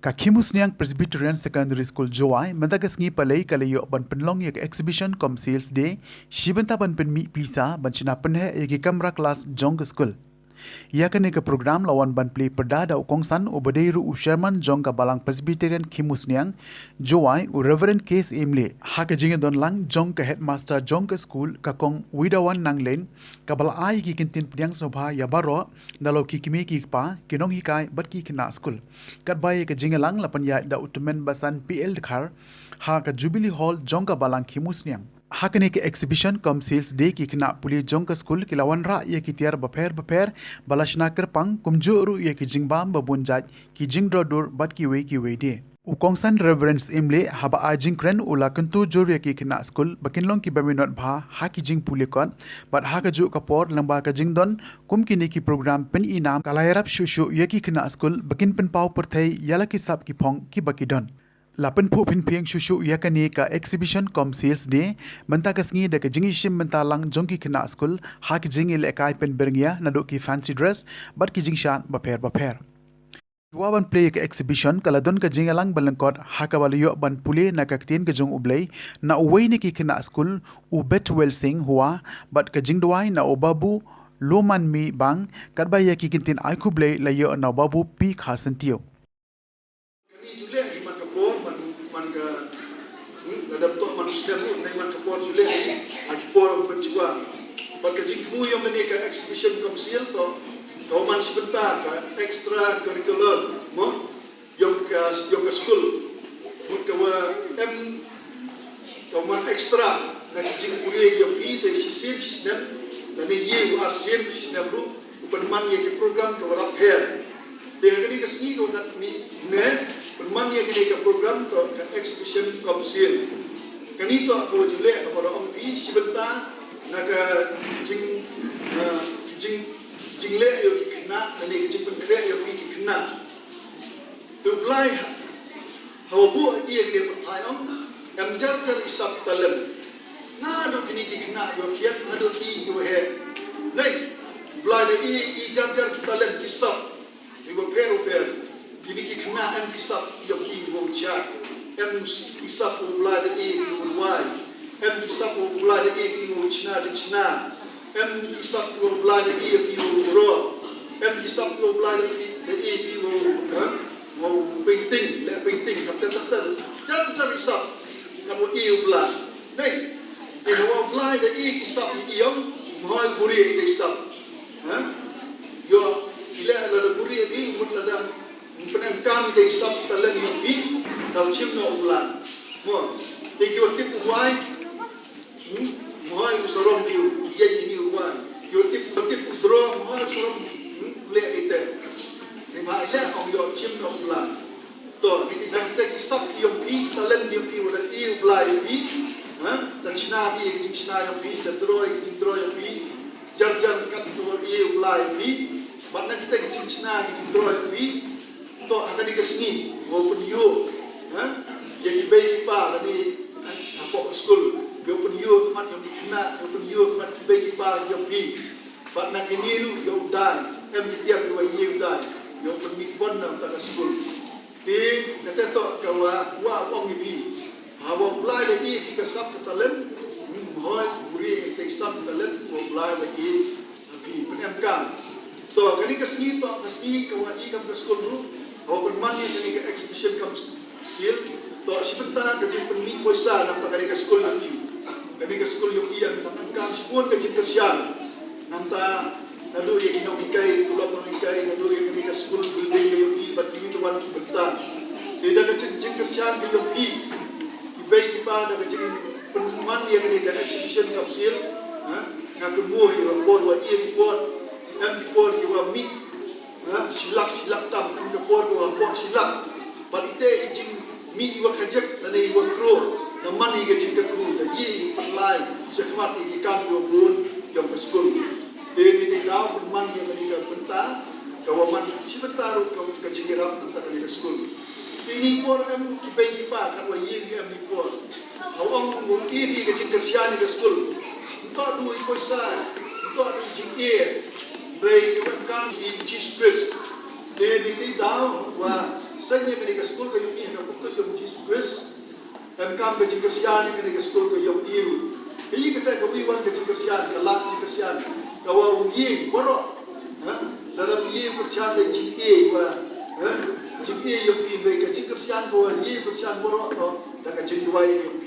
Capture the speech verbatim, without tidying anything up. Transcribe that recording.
Ka Khimusniang Presbyterian Secondary School Jowai mynta ka sngi Palei ka la ïoh ban pynlong ïa ka Exhibition cum Sales Day, shi bynta ban pynmih pisa ban shna pynheh ïa ki kamra klas jong ka skul. Ïa kane ka program la wan ban plie pyrda da u kongsan uba dei ruh u chairman jong ka Balang Presbyterian Khimusniang Jowai, u Reverend K S Imli. Ha ka jingdon lang jong ka headmaster jong ka skul, ka Kong Widawan Nanglen, kaba la ai ki kyntien pdiang sngewbha ïa baroh, nalor ki kmie ki kpa, ki nonghikai bad ki khynnah skul. Katba ïa ka jingïalang la pynïaid da u tymmen basan P L Dkhar ha ka Jubilee Hall jong ka Balang Khimusniang. Ha kane ka Exhibition cum Sales Day ki khynnah pule jong ka skul ki la wanrah ïa ki tiar bapher bapher ba la shna kyrpang, kumjuh ruh ïa ki jingbam ba bun jait, ki jingdro dur bad kiwei kiwei de. U kongsan Reverend Imli haba ai jingkren u la kyntu jur ïa ki khynnah skul ba kin long kiba minot bha ha ki jingpule kot bad ha kajuh ka por lyngba ka jingdon kum kine ki program pynïainam ka la ïarap shuh shuh ïa ki khynnah skul ba kin pynpaw pyrthei ïa la ki sap ki phong kiba ki don. La pynphuh pynphieng shuh shuh ïa kane ka Exhibition cum Sales Day mynta ka sngi da ka jingïashim bynta lang jong ki khynnah skul ha ki jingïalehkai pynbyrngia naduh ki fancy dress bad ki jingshad bapher bapher. Shuwa ban plie ïa ka exhibition ka la don ka jingïalang ba lyngkot ha kaba la ïoh ban pule na ka ktien ka jong U Blei na uwei na ki khynnah skul, u Bethuel Singh Hua, bad ka jingduwai na u Babu Lomanmi Bang, katba ïa ki kyntien ai khublei la ïoh na u Babu P Kharsyntiew. Kane ju leh hi man ka por, man, man ka, hmm, la dep toh man u snem ruh, nai man ka por ju leh hi ha ki por ban shuwa. Bad ka jingthmu jong kane ka exhibition commercial toh ka man shi bynta ka extra curricular, mo, jong ka, jong ka skul. Mut ka wa em ka man extra na ki jingpule jong ki te shisien shisnem, lane ïa u arsien shisnem ruh u pynman ïa ki program ka wa rap her. Te ha kane ka sngi ka wa tat ni ne pynman ïa kane ka program toh ka exhibition commercial. Kane toh ka wa ju leh ka wa ong phi shi bynta na ka jing, ah, ki jing, ki jingleh ïa ki khynnah, lane ki jingpynkhreh ïa ki khynnah. Te u Blai ha, ha u buh ïa kane pyrthai ong, em jar jar i sap talent. Naduh kine ki khynnah ïa wa khian, naduh ki ïa wa heh. Nei, u Blai da i, i jar jar ki talent ki sap. Ïa wa pher u pher. Kine ki khynnah em ki sap ïa ki ïa wa u jia. Em ki sap u Blai da i ki wa u wai. Em ki sap u Blai da i ki wa u chna jingchna. Em ki sap u Blai da i ki wa u draw. Em ki sap u Blai da i, da i ki wa u, ha? Wa u painting, leh painting, kata kata. Jar jar i sap. Ka wa i u Blai. Nei. Ïa wa u Blai da i ki sap i ïong. Mhoi buri i da i sap. Ha? Ïoh, i leh la da buri i mut la da. Pyndonkam i da i sap talent i ïong i. Da u chim na u Blai. Mo. Te ki wa tip u wai. Hmm? Mhoi u sarom ïa u, ïa ïa ni u wan. Ki wa tip, wa tip u draw, mhoi u sarom. Hmm? Leh ite. Ni ma ile ong ïoh chim na u Blai. To, ni ti na kita ki sap ki ïong ki, talent ïong ki, wa da i u Blai ïong ki. Ha? Da chna ki, ki jingchna ïong ki, da draw ki jingdraw ïong ki. Jar jar kat tu wa i u Blai ïong ki. Bad na kita ki jingchna, ki jingdraw ïong ki. To, ha kane ka sngi, wa pynïoh, ha? Ïa ki bei ki pa, lane, ha, hapoh ka skul. Ïa pynïoh khmat ïa ki khynnah, ïa pynïoh khmat ki bei ki pa, ïa phi. Bad na kine ruh, ïa u dai, em ki tiar ki wa ïa u dai. Ïa pynmih fund na kata ka skul. Te, kata to, ka wa, wa ong ïa phi. Ha, wa u Blai da i ki ka sap ka talent. Hmm, hoi, buri, te sap ka talent, wa u Blai da i. Phi, pynemkam. To, kane ka sngi, to, ka sngi, ka wa i kam ka skul ruh. Ka wa pynman ïa kane ka exhibition kam seal. To, shi bynta ka jingpynmih poisa, namta kane ka skul ïong i. Kane ka skul ïong i, ïa, namta kam shibun ka jingkyrshan. Namta, naduh ïa ki nonghikai, tulop nonghikai, naduh ïa kane ka skul building ka ïong i, bad kiwei kiwei ki bynta. Te da ka jing, jingkyrshan ka ïong i. Ki bei ki pa, da ka jingpynman ïa kane ka exhibition kam seal. Ha? Nga kynmaw ïa ka por wa i report, em ki por ki wa mih, ha, shilak, shilak tam, em ka por ki wa pok shilak. Bad ite i jingmih i wa khajek, lane i wa kro, na man i ka jingkyrkhu, da i i pynlai, shakhmat i ki kam i wa bun, ïong ka skul. Te ni te daw pynman ïa kane ka bynta, ka wa man shi bynta ruh ka, ka jingïarap nangta kane ka skul. Te ni por em ki bei ki pa, ka wa i em ni por. Ha ong u i i ka jingkyrshan i ka skul. Nto du i poisa, nto du i jingeh. Brei ka wa kam i jingpris. Te dei te daw wa seng ïa kane ka skul ka ïohi ha ka kyrteng jong Jisu Khrist. Em kam ka jingkyrshan ïa kane ka skul ka ïohi ruh. Ka ïa kata ka wi wan ka jingkyrshan, ka lad jingkyrshan. Ka wa u ïe waroh. Ha? Lada u ïe kyrshan da jingïe wa. Ha? Jingïe ïohi ba ka jingkyrshan ka wa ïe kyrshan waroh to. Da ka jingduwai ïohi.